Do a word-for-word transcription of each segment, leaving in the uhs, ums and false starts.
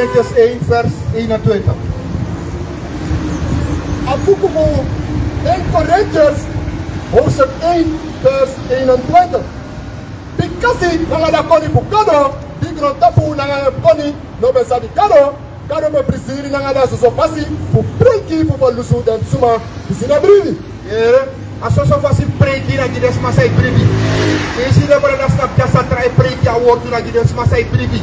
Korintiërs één, vers eenentwintig. A buku fu één Korintiërs, hoofdstuk één, vers eenentwintig. Bikasi nanga da koni fu Gado, di grontapu nanga en koni no ben sabi Gado, Gado ben prisiri nanga da soso fasi fu preiki fu ferlusu den suma di si no bribi. Yere, a soso fasi preiki na gi den sma san e bribi. Yu si den brada san de a satra e preiki a wortu na gi den sma san e bribi.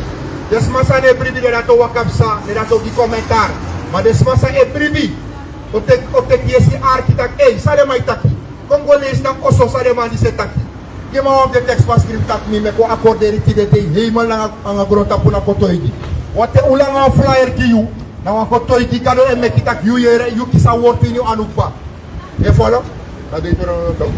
Den sma san no e bribi den dati o waka psa, den dati o gi komentar. Ma den sma san e bribi o teki, o teki yesi arki taki, ei, san den man e taki. Kon go leisi na oso san den man disi e taki. Gi mi wan fu den tekst fu a skrifi taki mi meki wan akorderi tide dei, heimel nanga, nanga grontapu na kotoigi. Wanten un langa wan flyer gi yu, na wan kotoigi Gado e meki taki yu yere, yu kisi a wortu ini yu anu kba. Yu e folo? Na Deuteronomium.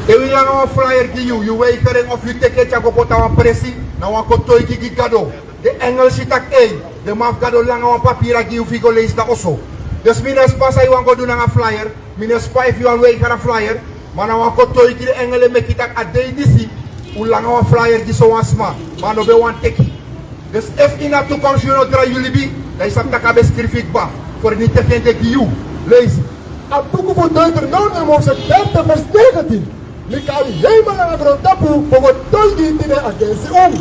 Te wi langa wan flyer gi yu, yu weigeri en of yu teki en tyari go poti na wan presi, na wan kotoigi gi Gado. Den engel si taki, ei, den man fu Gado langa wan papira gi yu fu yu go leisi na oso. Dus mi no e spa san yu wani go du nanga flyer, mi no e spa efu yu wani weigeri a flyer, ma na wan kotoigi den engel e meki taki a dei disi un langa wan flyer gi sowan sma, ma a no ben wani teki. Dus efu ini a toekomst yu no drai yu libi, dan yu sabi taki a ben skrifi kba, fu den no teki en de gi yu. Leisi. A buku fu Deuteronomium hoofdstuk dertig vers negentien. Mi kari heimel nanga grontapu fu kotoigi tide agensi un.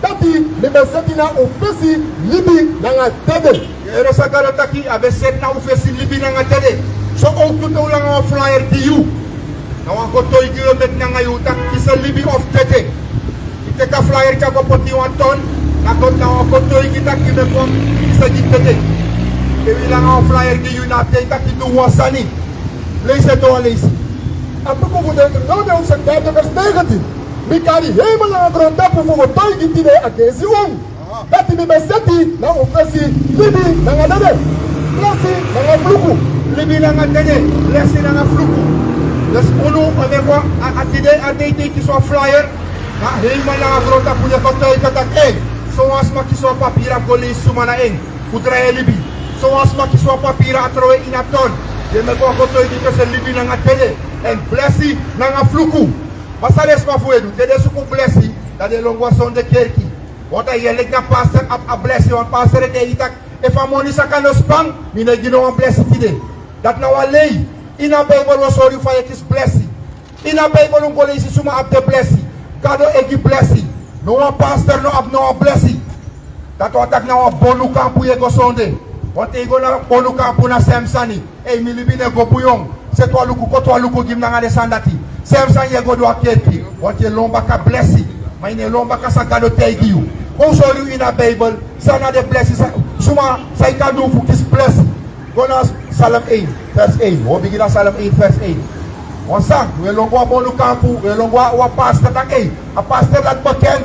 Dati mi ben seti na un fesi libi nanga dede. Yere san Gado taki, a ben seti na un fesi libi nanga dede. So owktu te un langa wan flyer gi yu, na wan kotoigi wi e meki nanga yu taki kisi libi of dede. Yu teki a flyer tyari go poti ini wan ton, na kon na wan kotoigi taki yu ben kon kisi gi dede. Te wi langa wan flyer gi yu, na a betekent taki yu du wan sani. Leisi en tu wan leisi. A buku fu Deuteronomium hoofdstuk dertig vers negentien. Mi kari heimel nanga grontapu fu kotoigi tide agensi un. Dati mi ben seti na un fesi libi nanga dede, blesi nanga fluku. Libi nanga dede, blesi nanga fluku. Dus unu o meki wan, a, a tide a dei te yu kisi wan flyer, na heimel nanga grontapu yu e kotoigi taki, ei, sowan sma kisi wan papira go leisi suma na en fu drai en libi. Sowan sma kisi wan papira a trowe ini a ton. Yu e meki wan kotoigi tussen libi nanga dede, èn blesi nanga fluku. Ma san den sma fu wi e du, te den suku blesi, dan den lon go na sonde kerki. Want a yere leki na pastor abi a blesi, want pastor e taigi yu taki, efu a moni saka no span, mi no e gi no wan blesi tide. Dati na wan lei. Ini a Bijbel wi o sori yu fa yu e kisi blesi. Ini a Bijbel un go leisi suma abi den blesi. Gado e gi blesi. No wan pastor no abi no wan blesi. Dati wani taki na wan bonu kampu yu e go sonde. Want te yu go na bonu kampu na sem sani. Ei, mi libi no e go bun. Seti wan luku, koti wan luku gi mi nanga den sani dati. Sem sani yu e go du a kerki, want yu e lon baka blesi. Ma yu no e lon baka san Gado taigi yu. Kon un sori yu ini a Bijbel san na den blesi, san, suma, san yu kan du fu kisi blesi. Go na Psalm één vers één. Wi o bigin na Psalm één vers één. Wan sani, wi e lon go a bonu kampu, wi e lon go a wan pastor taki, ei, a pastor dati beken.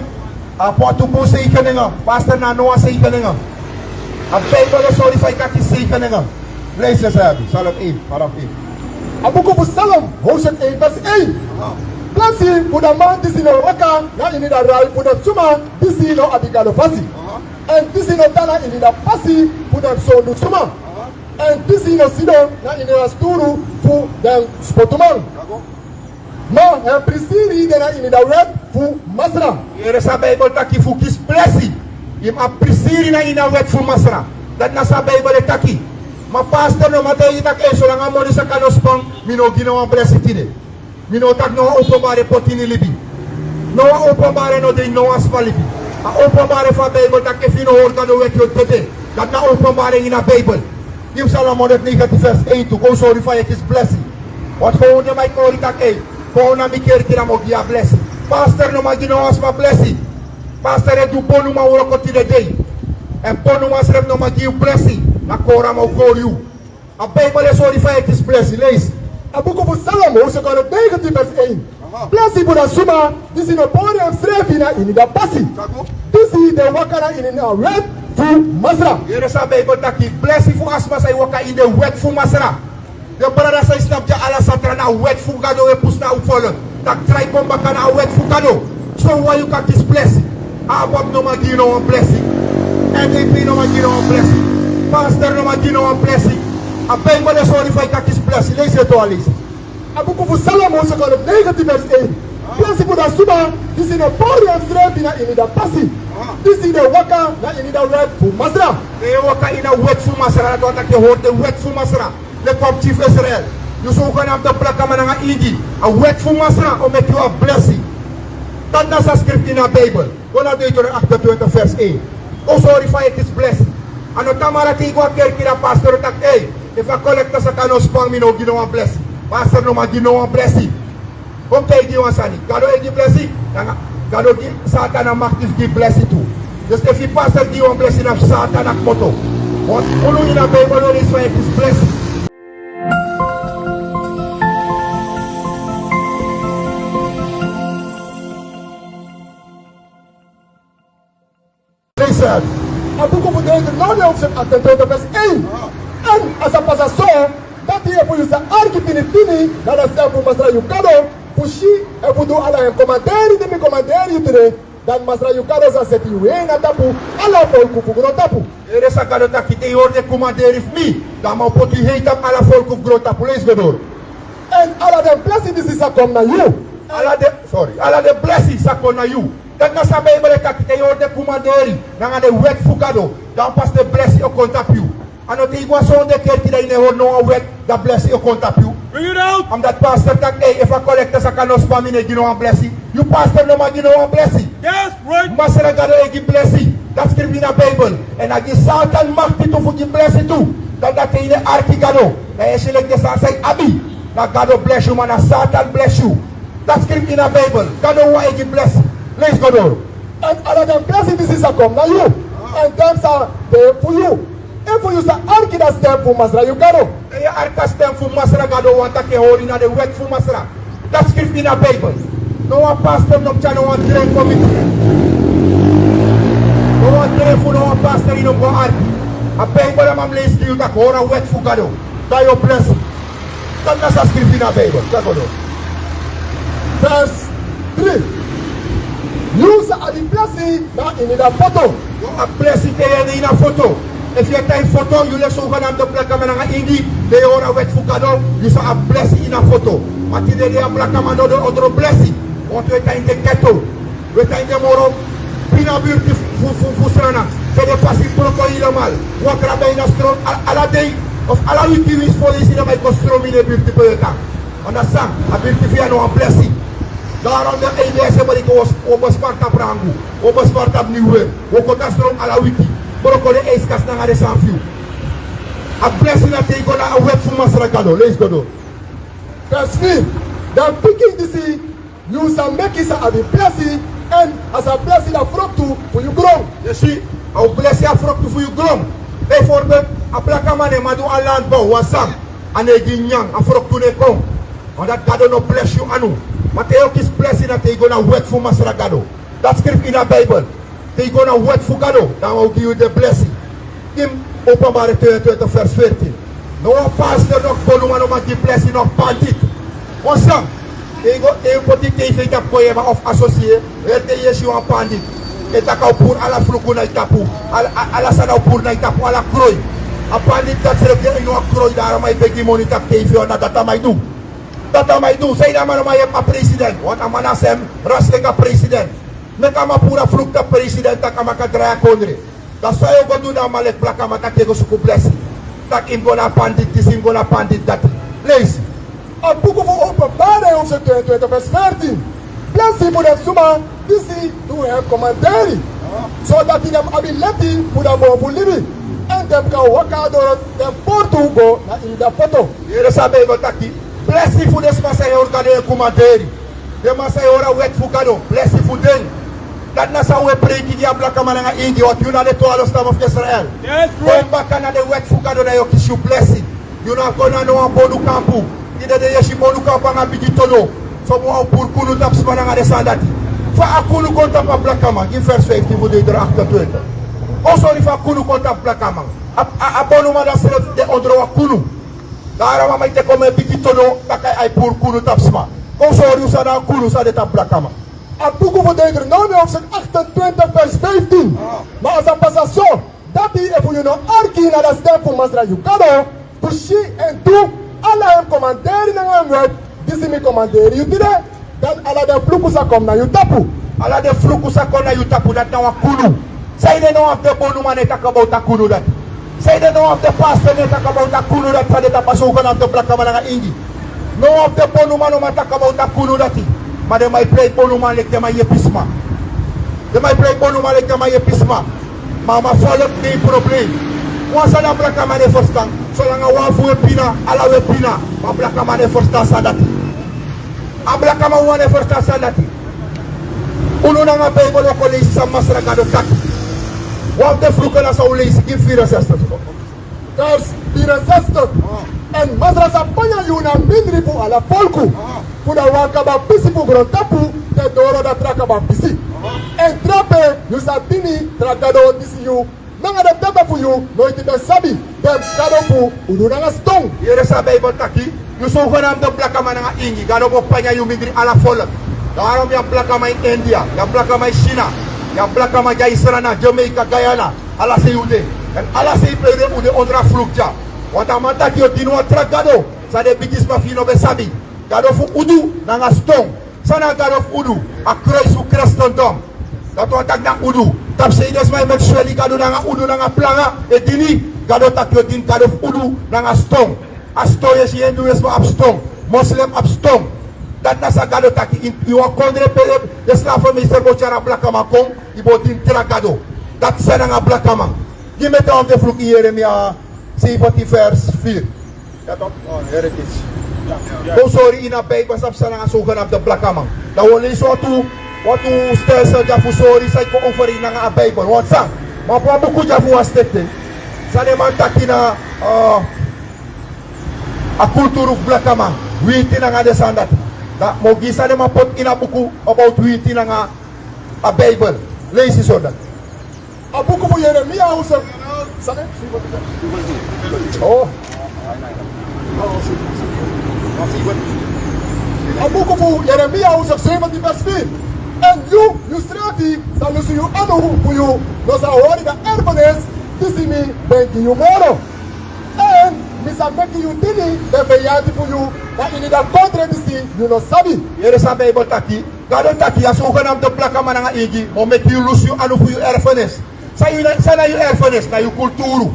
A poti bun seikeninga. Pastor, na no wan seikeninga. A Bijbel e sori fa yu kan kisi seikeninga. Leisi san yu abi, Psalm één, vanaf één. A buku fu Psalm, hoofdstuk één, vers één. Blesi fu den man disi no waka na ini den rai fu den suma disi no abi Gado fasi. Èn disi no tan na ini den pasi fu den sondu suma. Èn disi no sidon na ini den sturu fu den spotuman. Ma a e prisiri den na ini a wet fu Masra. Yere san Bijbel taki fu kisi blesi. Yu mu abi prisiri na ini a wet fu Masra. Dati na san Bijbel e taki. Ma pastor no man taigi yu taki, ei, solanga moni saka no span, mi no gi no wan blesi tide. Mi no taki no wan openbare poti ini libi. No wan openbare no de ini no wan sma libi. A openbare fu a Bijbel taki efu yu no hori Gado wet yu o dede. Dati na openbare ini a Bijbel. Gi mi Psalm honderd negentien vers één tu, kon un sori fa yu e kisi blesi. Want kon un de man e kori taki, ei, kon na mi kerki dan mi o gi yu a blesi. Pastor no man gi no wan sma blesi. Pastor e du bonuman wroko tide dei. Èn bonuman srefi no man gi yu blesi. Na kori a man o kori yu. A Bijbel e sori fa yu e kisi blesi, leisi. A buku fu Psalm, hoofdstuk honderd negentien vers één. Blesi fu den suma disi no pori ensrefi na ini den pasi. Disi den waka na ini a wet fu Masra. Yere san Bijbel taki, blesi fu a sma san e waka ini den wet fu Masra. Den brada san e snapu dya ala satra, na a wet fu Gado wi e pusu na un folku. Taki drai kon baka na a wet fu Gado. So wan yu kan kisi blesi. A ABOP no man gi yu no wan blesi. N D P no man gi yu no wan blesi. Pastor no man gi yu no wan blesi. A Bijbel e sori fa yu kan kisi blesi. Leisi en tu wan leisi. A buku fu Psalm, hoofdstuk honderd negentien vers één. Blesi fu den suma disi no pori ensrefi na ini a pasi. Disi e waka na ini a wet fu Masra. Te yu e waka ini a wet fu Masra, dati wani taki yu e hori a wet fu Masra. Leki wan pikin fu Israel, yu zogenaamde blakaman nanga ingi, a wet fu Masra o meki yu a blesi. Dati na san skrifi ini a Bijbel. Go na Deuteronomium achtentwintig vers één. O sori fa yu e kisi blesi. A no tamara te yu go a kerki, dan pastor taki: "Ei, efu a kolekta saka no span, mi no o gi no wan blesi." Pastor no man gi no wan blesi. Kon taigi yu wan sani. Gado e gi blesi, nanga Gado gi Satan a makti fu gi blesi tu. Dus efu yu pastor gi yu wan blesi, na Satan a kmoto. Want unu ini a Bijbel no leisi fa yu e kisi blesi. Listen. A buku fu Deuteronomium hoofdstuk achtentwintig vers één. En a sa pasa so, dati efu yu sa arki finifini na a sten fu Masra yu Gado, fu si efu du ala en komanderi di mi komanderi yu tide, dan Masra yu Gado sa seti yu hei na tapu ala folku fu grontapu. Yere san Gado taki: te yu hori den komanderi fu mi, dan mi o poti yu hei tapu ala folku fu grontapu. Leisi go doro. En ala den blesi disi sa kon na yu. Ala den, sorry, ala den blesi sa kon na yu. Dati na san Bijbel e taki: te yu hori den komanderi nanga den wet fu Gado, dan pas den blesi o kon tapu yu. A no te yu go a sonde kerki, dan yu no e hori no wan wet, dan blesi o kon tapu yu. Bring it out. Omdat pastor taki: "Ei, efu a kolekta saka no span, mi no e gi no wan blesi." Yu pastor no man gi no wan blesi. Yes, right. Masra Gado e gi blesi. Dati skrifi ini a Bijbel. En a gi Satan makti tu fu gi blesi tu. Dan dati yu no e arki Gado. Dan yu e si leki den sani san yu abi, na Gado blesi yu, ma na Satan blesi yu. Dati skrifi ini a Bijbel. Gado wawan e gi blesi. Leisi go doro. En ala den blesi disi sa kon na yu. En den sa de fu yu, efu yu sa arki a sten fu Masra yu Gado. Te yu arki a sten fu Masra Gado, wani taki hori na den wet fu Masra. Dati skrifi ini a Bijbel. No wan pastor no mus tyari no wan dren kon miti yu. No wan dren fu no wan pastor yu no mus go arki. A Bijbel a man mus leisi gi yu taki hori a wet fu Gado, dan yu o blesi. Dati na san skrifi ini a Bijbel. Tyari go doro. Vers drie. Yu sa abi blesi na ini a foto. Yu abi blesi te yu de ini a foto. Efu yu e tan ini foto, yu leki sogenaamde blakaman nanga ingi, te yu hori a wet fu Gado, yu sa abi blesi ini a foto. Ma tide de a blakaman no de ondro blesi. Want wi e tan ini den ghetto. Wi e tan ini den moro pina birti fu, fu, fu Sranan. Pe den pasi broko helemaal. Watra ben ini a strom al-, ala dei of ala wiki, winsi folisi den man e kon strom ini den birti pe wi e tan. Understand? A birti fi yu a no wan blesi. Daarom den A D S e bari go, wi o, wi o bespari tapu rangu, wi o bespari tapu Nieuwweer, wi o koti a strom ala wiki. Broko den ijskast nanga den sani fi yu. A blesi na te yu go na a wet fu Masra Gado. Leisi go doro. Vers vier. Den pikin disi yu sa meki sa abi blesi, en a sa blesi a froktu fu yu gron. Yu si, a o blesi a froktu fu yu gron. Bijvoorbeeld, a blakaman e man du a landbouw, wan sani, a no e gi nyan, a froktu no e kon. Omdat Gado no blesi yu anu. Ma te yu o kisi blesi na te yu go na wet fu Masra Gado. Dati skrifi ini a Bijbel. Te yu go na wet fu Gado, dan a o gi yu den blesi. Ini Openbaring tweeëntwintig vers veertien. No wan pastor, no wan bonuman no man gi blesi na wan pandit. Wan sani. Te yu go, te yu poti tv tapu kon yere of associé, heri te yu e si wan pandit e taki a o puru ala fluku na yu tapu. Ala, a-, ala sani a o puru na yu tapu, ala kroi. A pandit dati srefi de ini wan kroi, daarom a e begi moni tapu tv, na dati a man e du. Dati a man e du. Sanede a man no man yepi a president? Want a man na srefi ras leki a president. Meki a man puru a fluku tapu president, taki a man kan drai a kondre. Dan san yu o go du na a man leki blakaman, taki yu e go suku blesi? Taki yu mus go na a pandit disi, yu mus go na a pandit dati. Leisi. A buku fu Openbaring hoofdstuk tweeëntwintig vers veertien. Blesi fu den suma disi du en komanderi, sodati den mus abi leti fu a boon fu libi, en den mus kan waka doro den portu go na ini a foto. Yere san Bijbel taki. Blesi fu den suma san e hori Gado en komanderi. Den man san e hori a wet fu Gado, blesi fu den. Dati na san wi e preiki gi a blakaman nanga ingi, want yu na den twaalf stam fu Israel. Yes, bro. Kon baka na den wet fu Gado, dan yu o kisi yu blesi. Yu no o kon na no wan bonu kampu. Tide den e si bonu kampu anga bigi todo. Somen wan o puru kunu tapu sma nanga den sani dati. Fa a kunu kon tapu a blakaman? Gi vers vijftien fu Deuteronomium achtentwintig. O sori fa a kunu kon tapu blakaman. A, a, a bonuman dati srefi de ondro wan kunu. Daarom a man e teki wan bigi todo, baka a e puru kunu tapu sma. Kon sori yu san na a kunu san de tapu blakaman. A buku fu Deuteronomium hoofdstuk achtentwintig vers vijftien. Ma a sa pasa so, dati efu yu no arki na a sten fu Masra yu Gado, fu si en du ala en komanderi nanga en wet disi mi komanderi yu tide, Dan ala den fluku sa kon na yu tapu. Ala den fluku sa kon na yu tapu, dati na wan kunu. Sanede no wan fu den bonuman no e taki about a kunu dati? Sanede no wan fu den pastor no e taki about a kunu dati, fa den tapu a sowkana fu den blakaman nanga ingi? No wan fu den bonuman no man taki about a kunu dati. Ma den man e prei bonuman leki den man yepi sma. Den man e prei bonuman leki den man yepi sma. Ma a man folok de ini problem. Wan sani a blakaman no e ferstan. Solanga wan fu wi e pina, ala wi e pina. Ma a blakaman no e ferstan san dati. A blakaman wawan no e ferstan san dati. Unu nanga Bijbel o kon leisi san Masra Gado taki. Wan fu den fluku na san un leisi, gi vierenzestig. Vers vierenzestig. Èn Masra sa panya yu na mindri fu ala folku, fu da wan kaba pisi fu grontapu te doro da tra kaba pisi. Èn drape yu sa dini tra gado disi yu nanga den tata fu yu noiti ben sabi, den gado fu udu nanga ston. Yere san Bijbel taki. Yu sowkana fu den blakaman nanga ingi, Gado go panya yu mindri ala folku. Daarom yu a blakaman ini India, yu a blakaman ini China, yu a blakaman dya ini Sranan, Jamaica, Guyana, ala sei un de. Èn ala sei pe un de, un de ondro a fluku dya. Want a man taki yu o dini wan tra gado san den bigisma fu yu no ben sabi. Gado fu udu nanga ston. San na a gado fu udu? A kruis fu Christendom. Dati wani taki na udu. Tapu sei den sma e meki sweli gado nanga udu nanga planga e dini. Gado taki yu o dini gado fu udu nanga ston. A ston, yu e si Hindoeïsme abi ston, Moslim abi ston. Dati na san Gado taki. Ini wan kondre pe den slavenmeester bo tyari a blakaman kon, yu bo dini tra gado. Dati san nanga blakaman. Gi mi ete wan fu den fluku ini Yeremia zeventien vers vier. Ya toch? Oh, here it is. Kon sori ini a Bijbel san psa nanga sowgenaamde blakaman. Dan wi o leisi wantu, wantu stelsel dya fu sori san yu kon over ini nanga a Bijbel. Wan san, ma wan buku dya fu wan stekte. San den man taki na, eh, a kulturu fu blakaman, witi nanga den sani dati. Dan mi o gi san den man poti ini a buku about witi nanga a Bijbel. Leisi so dati. A buku fu Yeremia hoofdstuk. Sani? Oh. A buku fu Yeremia hoofdstuk zeventien vers vier. Èn yu, yusrefi sa lusu yu anu fu yu no sa hori den erfenis disi mi ben gi yu moro. Èn mi sa meki yu dini den feyanti fu yu na ini den kondre disi yu no sabi. Yere san Bijbel taki. Gado taki, a sowgenaamde blakaman nanga ingi, mi o meki yu lusu yu anu fu yu erfenis. San yu na, san na yu erfenis? Na yu kulturu.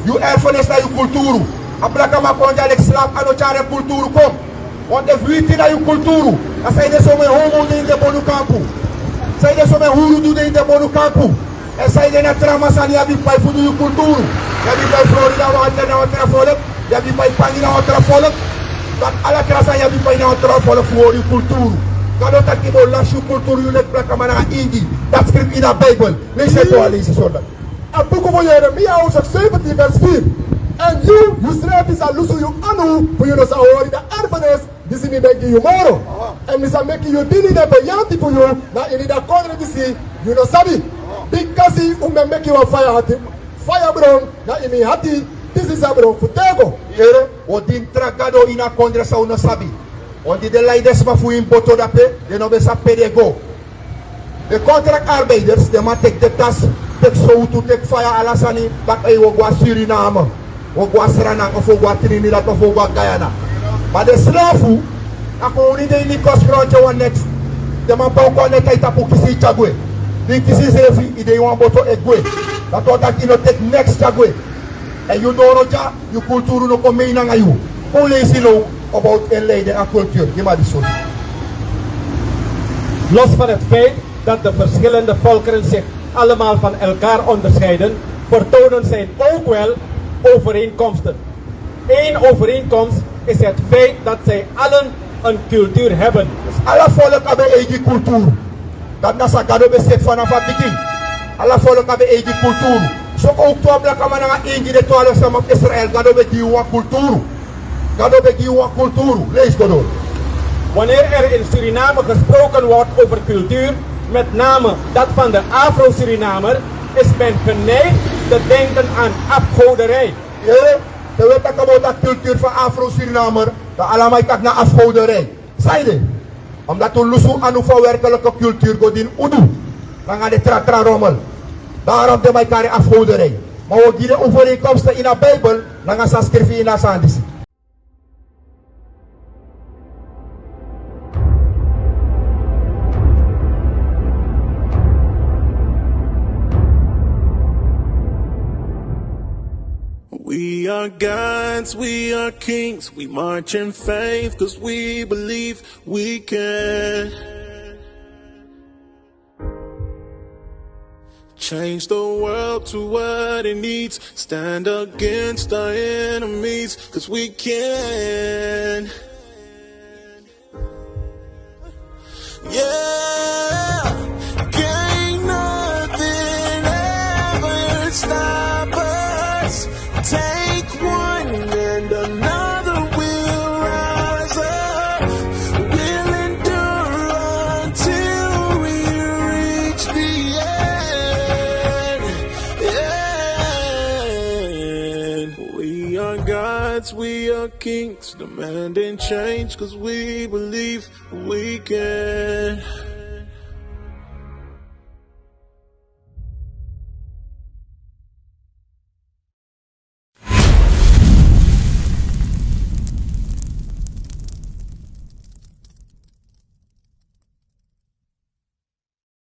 Yu erfenis na yu kulturu. A blakaman kon dya leki slafu, a no tyari en kulturu kon. Want efu witi na yu kulturu, dan sanede somen homo de ini den bonukampu? Sanede somen huru du de ini den bonukampu? Èn sanede na tra masra sani yu abi pai fu du yu kulturu? Yu abi pai Florida watra na wan tra folku, yu abi pai pangi na wan tra folku. Dati ala tra sani yu abi pai na wan tra folku fu hori yu kulturu. Gado taki yu bo lasi yu kulturu, yu leki blakaman nanga ingi. Dati skrifi ini a Bijbel. Leisi en tu, a leisi so dati. A buku fu Yeremia hoofdstuk zeventien vers vier. Èn yu, yusrefi sa lusu yu anu fu yu no sa hori den erfenis disi mi ben gi yu moro. Èn mi sa meki yu dini den feyanti fu yu na ini den kondre disi yu no sabi. Bikasi un ben meki wan faya ati, faya bron na ini mi ati, disi san bron fu tego. Yere, un o dini tra gado ini a kondre san un no sabi. Un o dini den lai den sma fu wi ini boto dape, den no ben sabi pe den go. Den contractarbeiders, den man teki den tasi, teki sowtu, teki faya, ala sani, taki ei, wi o go na Suriname, wi o go na Sranan, of wi o go na Trinidad, of wi o go na Guyana. Ma den slafu, a kon unu de ini kosgrontu wan neti. Den man poti wan neti na yu tapu, kisi yu tyari gwe. Di yu kisi yusefi, yu de ini wan boto e gwe. Dati wani taki yu no teki neks tyari gwe. Èn yu doro dya, yu kulturu no kon mei nanga yu. Kon leisi now about inleiding en cultuur. Gi mi a disi sowtu. Los van het feit dat de verschillende volkeren zich allemaal van elkaar onderscheiden, vertonen zij ook wel overeenkomsten. Eén overeenkomst is het feit dat zij allen een cultuur hebben. Ala folku abi en eigi kulturu. Dati na san Gado ben seti fanafu a bigin. Ala folku abi en eigi kulturu. So kon owktu a blakaman nanga ingi, den twaalf stammen fu Israel, Gado ben gi yu wan kulturu. Gado ben gi yu wan kulturu. Leisi go doro. Wanneer er in Suriname gesproken wordt over cultuur, met name dat van de Afro-Surinamer, is men geneigd te denken aan afgoderij. Yere, te wi e taki about a kulturu fu a Afro-Surinamer, dan ala man e taki na afgoderij. Sanede? Omdat un lusu unu fu a werkelijke kulturu go dini udu nanga den tra tra rommel. Daarom den man e kari afgoderij. Ma wi o gi den overeenkomsten ini a Bijbel nanga san skrifi ini a sani disi. are gods, we are kings. We march in faith, cause we believe we can change the world to what it needs. Stand against our enemies, cause we can. Yeah, can't nothing ever stop us. Take one and another will rise up. We'll endure until we reach the end. Yeah. We are gods, we are kings, demanding change, cause we believe we can.